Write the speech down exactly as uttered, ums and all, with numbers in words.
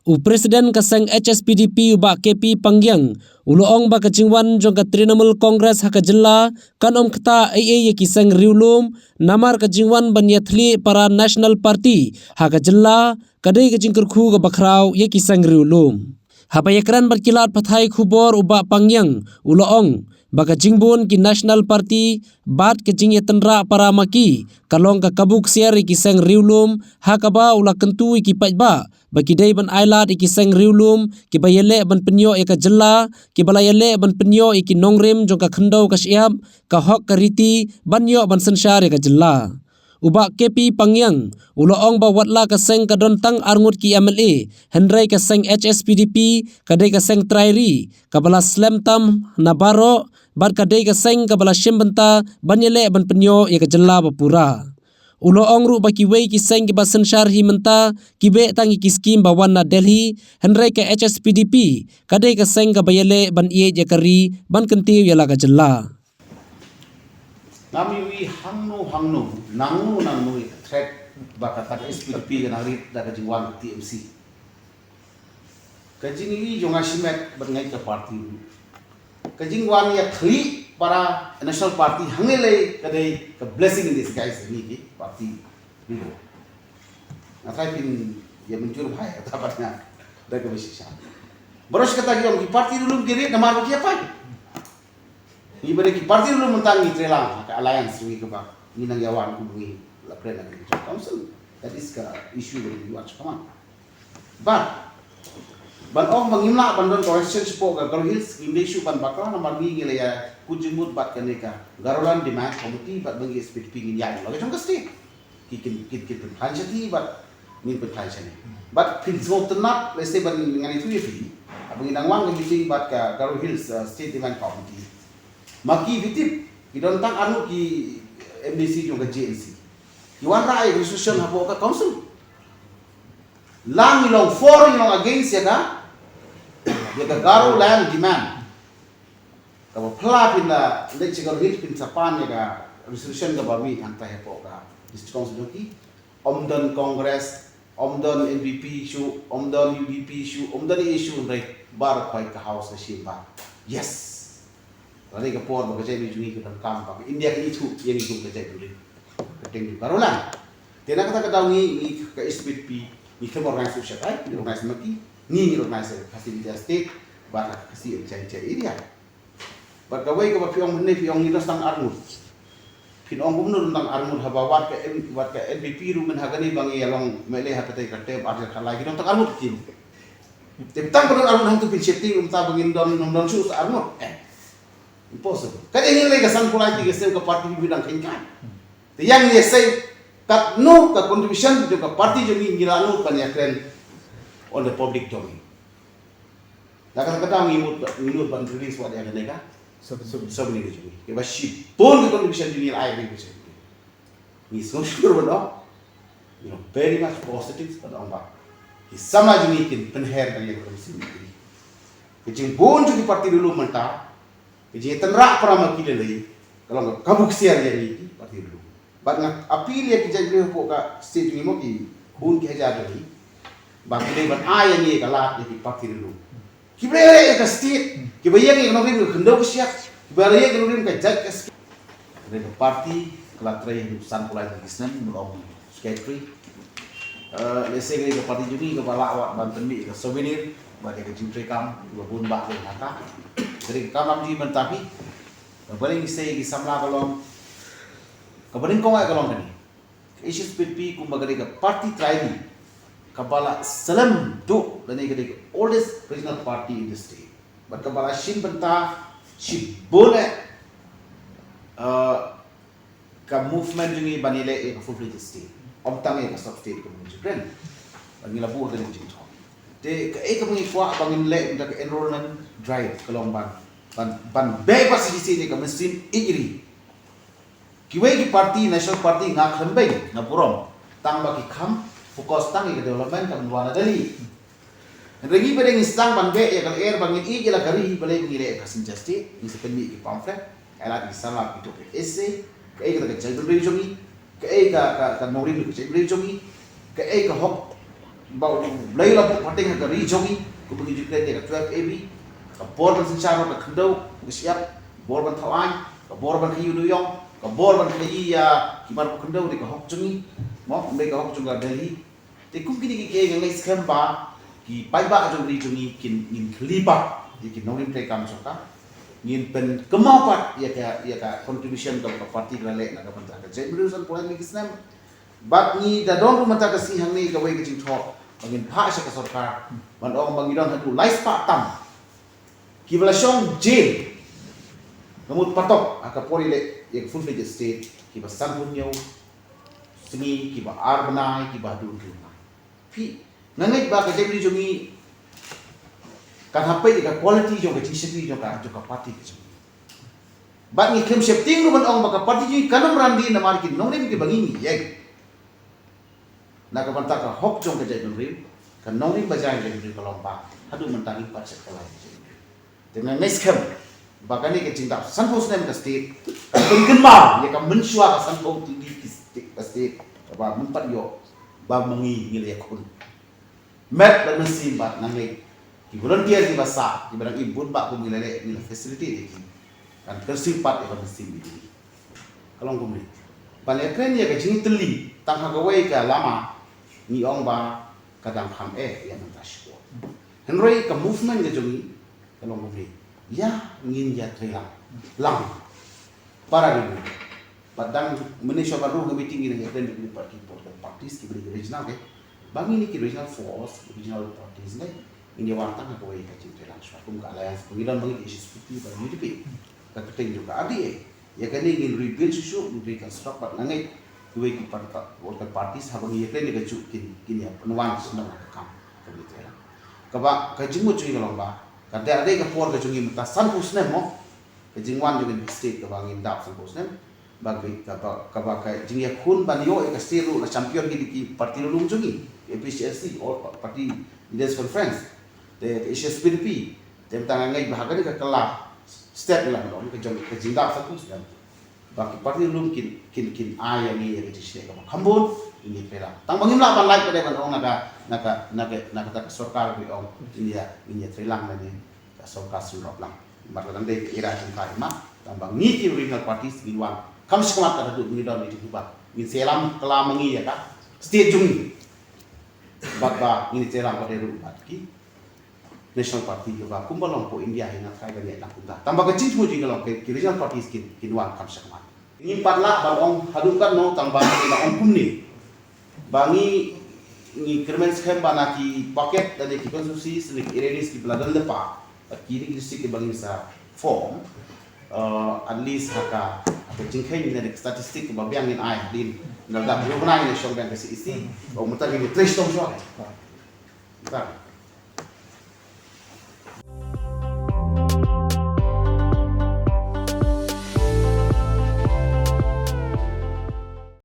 U President ka seng H S P D P u Bah K P Pangiang u la ong ba ka jingwan jong ka Trinamool Congress ha ka jylla kan ym ktah ei ei ïa ki seng riewlum, namar ka jingwan ban ïatylli para National Party ha ka jylla ka dei ka jingkyrkhu kaba khraw ïa ki seng riewlum. Haba ïakren bad ki lad pathai khubor u Bah Pangiang u la ong ba ka jingbun ki National Party bad ka jingïatynrah para ma ki ka long ka kabu ksiar ïa ki seng riewlum, ha kaba u la kyntu ïa ki paidbah ba ki dei ban ailad ïa ki seng riewlum kiba ïaleh ban pynïoh ïa ka jylla, kiba la ïaleh ban pynïoh ïa ki nongrim jong ka khyndew ka shyiap, ka hok ka riti ban ïoh ban synshar ïa ka jylla. U Bah K P Pangiang u la ong ba wat la ka seng ka don tang arngut ki M L A, hynrei ka seng H S P D P ka dei ka seng trai ri kaba la slem tam na baroh bad ka dei ka seng kaba la shim bynta ban ïaleh ban pynïoh ïa ka jylla ba pura. U la ong ruh ba kiwei ki seng kiba synshar hi mynta ki beh tang ïa ki skim ba wan na Delhi, hynrei ka H S P D P ka dei ka seng kaba ïaleh ban ïeit ïa ka ri ban kyntiew ïa la ka jylla. Ngam ïohi hangno hangno, nangno nangno ïa ka threat ba kata ka H S P D P ka nang rit da ka jingwan ka T M C. Ka jingïohi jong nga shimet bad nga ïeit ka party ruh. Ka jingwan ïa khlieh para National Party hangne lei ka dei ka blessing in disguise ïa ngi ki party ruh. Nga trai phin ïa mynjur bha ïa kata bad nga da kaba shisha. Baroh shi katta ki ong ki party ruh lum ki rit namar ba ki ïa pait. Ngi ba dei ki party ruh mynta ngi trei lang ha ka alliance ngi kaba ngi nang ïa wan kum ngi la kren ha ka council. That is ka issue ba ngi wan sha ka man. But ban ong ba ngim lah ban don coalition shapoh ka Garo Hills, ngim dei shuh ban bakla namar ngi ngi la ïa kut jingmut bad kane ka Garoland Demand Committee bad ba ngi S P D P ngin ïaid la ka jong ka state. Ki kin kin kin pynkhlaiñ shati bad ngin pynkhlaiñ shane. Bad phin sngewtynnat lehse ban ngan ïathuh ïa phi. Haba ngi dang wan ka meeting bad ka Garo Hills uh, State Demand Committee. Ma ki phi tip ki don tang arngut ki M D C jong ka J N C. Ki wanrah ïa ka resolution hapoh ka council. La ngi long for ngi long against ïa ka ïa ka Garo land demand. Kaba phylla phin da leit sha Garo Hills phin sa pan ïa ka resolution kaba mih hangtai hapoh ka district council jong ki. Ym don Congress, ym don N P P shuh, ym don U D P shuh, ym don ei ei shuh, hynrei baroh khoit ka House ka shim ba yes. Lada ka por ba ka jaitbynriew jong ngi ka donkam ba ka India ka ithuh ïa ngi kum ka jaitbynriew. Ka dei ka Garoland. Te na kata ka daw ngi ngi ka S P D P ngi khlem organize shuh shatai, ngi organize ma ki, ngi ngi organize ka Khasi Jaintia State bad ka Khasi Jaintia Area. Bad kawei kaba phi ong mynne phi ong ngi don tang arngut. Phin ong kumno don tang arngut haba wat ka M, wat ka N P P ruh mynta ha kane ba ngi ïa long M L A ha kata ka term ar hajar khatlai ki don tang arngut ki. Te tang ba don arngut hangtu phin sheptieng kumta ba ngin don ym don shuh sa arngut. Eh. Impossible. Ka dei ngi lei ka san pulai ki ka seng ka party ki dang kheiñ kai. Te ïa ngi ïasei katno ka contribution jong ka party jong ngi ngi la nud ban ïakren on the public domain. Na kata ka daw ngi mut ngi nud ban release wat ïa kane ka souvenir ka jong ngi. Kaba shibun ka contribution jong ngi la ai ring ka jong ngi. Ngi sngewsih ban ong, you know, very much positive ban ong ba ki samla jong ngi kin pynher ban ïa ka mynsiem. Ka jingbun jong ki party ruh mynta ka jingtynrah para ma ki lei lei ka long ka kabu ksiar ïa ngi ki party ruh. Bad nga appeal ïa ki jaitbynriew hapoh ka state jong ngi mo ki bun ki hajar jong ngi ba ki dei ban ai ïa ngi ka lad ïa ki party ruh. Ki ba ïaleh ïa ka state, ki ba ïeng ïa ka nongrim ka khyndew ka shyiap, ki ba ïaleh ïa ka nongrim ka jait ka state. Ka dei ka party ka la trei haduh san phew lai tylli ki snem, mut ong secretary. Eh, lehse ka dei ka party jong ngi kaba lah wat ban pynmih ïa ka souvenir bad ïa ka jingtreikam kiba bun bah lem hangta. Ka dei ka kam lam jong ngi mynta phi. Kaba dei ngi sei ïa ki samla ka long, kaba nyngkong eh ka long kane. Ka H S P D P kumba ka dei ka party trai ri kaba la slem duh lane ka dei ka oldest regional party in the state. Bad kaba la shim bynta shibun eh, uh, ka movement jong ngi ban ïaleh ïa ka full fledged state. Ym tang ïa ka sub state kumba ngi ju kren. Bad ngi la buh ka dei ka jingthok. Te kaei kaba ngi kwah ba ngin leh mynta ka enrollment drive ka long ban ban ban beh ba shisien ïa ka mynsiem ïeit ri. Kiwei ki party, National Party nga khlem beiñ, nga burom. Tang ba ki kham focus tang ïa ka development ka ban wan na Delhi. Hynrei ngi ba dei ngi sdang ban beh ïa ka lyer ba ngin ïeit ïa la ka ri balei ba ngi leh ïa ka seng justice, ngi sa pynmih ki pamphlet, ai lad ki samla ki to ki essay, kaei kata ka jaitbynriew jong ngi, kaei ka ka ka nongrim ka jaitbynriew jong ngi, kaei ka hok Ba u Blei la buh pateng ha ka ri jong ngi, kumba ngi ju kren ïa ka twelve A B, ka bor ban synshar ka khyndew, ka shyiap, ka bor ban thaw aiñ, ka bor ban khaïi u dewïong, ka bor ban khaïi ïa ki mar ba khyndew, dei ka hok jong ngi, mo, ym dei ka hok jong ka Delhi. Te kum kine ki kiei nga ngeit skhem ba ki paidbah jong ka ri jong ngi kin, ngin khlieh pat ïa ki nongrim treikam jong ka. Ngin pynkynmaw pat ïa ka, ïa ka contribution kaba ka party ka la leh na ka bynta ka jaitbynriew sanphew lai tylli ki snem. Bad ngi da don ruh mynta ka sngi hangne kawei ka jingthoh ba ngin phah sha ka sorkar ban ong ba ngi don haduh lai spah tam kiba la shong jail, ka mut patok ha ka por ïaleh ïa ka full fledged state, kiba sanphew hynñiew sngi, kiba ar bnai, kiba haduh hynriew bnai. Phi, nga ngeit ba ka jaitbynriew jong ngi kan hap peit ïa ka quality jong ka jingshakri jong ka, jong ka party ka jong ngi. Bad ngi khlem sheptieng ruh ban ong ba ka party jong ngi kan ym ran dien namar ki nongrim kiba ngi ngi ïeng na ka bynta ka hok jong ka jaitbynriew, ka nongrim ba jia ka jaitbynriew ka long ba haduh mynta ngim pat shet kylla ïa ka jaitbynriew. Te nga ngeit skhem ba kane ka jingdap sanphew snem ka state kan pynkynmaw ïa ka mynshuwa ka sanphew tylli ki state, ka state kaba mynta ïoh ba ma ngi ngi la ïakhun met bad mynsiem bad nga ngeit ki volunteer kiba sah, kiba dang im bun bah kum ngi la leh, ngi la facilitate ïa ki. Kan kyrsiew pat ïa ka mynsiem ïa ki. Ka long kumne. Ban ïakren ïa ka jingtylli tang ha kawei ka lama, ngi ong ba ka dang kham eh ïa mynta shipor. Hynrei ka movement ka jong ngi ka long kumne. Ïa ngin ïatreilang lang para ri. Bad dang mynne shuwa ban rung ka meeting ngi dang ïakren bad ki political parties kiba dei ki regional, ke, ba ngin ïa ki regional force, regional parties ne, ngin ïa wan tang ha kawei ka jingtreilang shuwa kum ka alliance, ba ngi don ba ngi H S P P bad U D P. Ka kyrteng jong ka R D A. Ïa kane ngin rebuild shuh shuh, ngin reconstruct bad nga ngeit kiwei ki par-, political parties haba ngi ïakren ïa kajuh kin, kin ïa pynwan sdang ha ka kam kaba ngi treilang. Kaba ka jingmut jong ngi ka long ba ka dei, dei ka por ka jong ngi mynta sanphew snem mo. Ka jingwan jong ngi state kaba ngin dap sanphew snem. Ba ka, kaba, kaba ka jingïakhun ban ïoh ïa ka state ruh la champion ki, ki party lulung jong ngi, A P H L C, All Party Leaders Conference, te ka H S P D P. Te mynta nga ngeit ba ha kane ka kylla step ngi la don ka jong ka jingdap sanphew snem. Ba ki party lulung kin, kin, kin ai ïa ngi ïa ka jingsneng kaba kham bun, ngi pela. Tang ba ngim lah ban lait pat ban ong na ka, na ka, na ka, na kata ka sorkar ba ong ngin ïa, ngin ïatreilang lane ka sorkar synrop lang. Namar ka dang dei ka era jong ka, i ma, tang ba ngi ki regional parties ngin wan kham shakhmat ka, haduh ba ngi don ïa ki jingpynbha, ngin sa ïalam kylla ma ngi ïa ka state jong ngi. Bad ba ngin sa ïalam pat ruh bad ki national party kiba kumba long hapoh India, hi nga trai ban ïalam kumta. Tang ba ka jingthmu jong ngi ka long ki, ki regional parties kin, kin wan kham shakhmat. Ngim pat lah ban ong haduh katno, tang ba ngi la ong kumne. Ba ngi, ngi kyrmen skhem ba na ki pocket lane ki constituencies lane ki area kiba la don lypa, bad kine ki district kiba ngin sa form, uh, at least ha ka, ha ka jingkheiñ lane ka statistic kaba biang ngin ai hadien, na la dap hynñiew bnai ngin shong biang ka C E C. Ba mynta ngin trei shitom shuwa. Mynta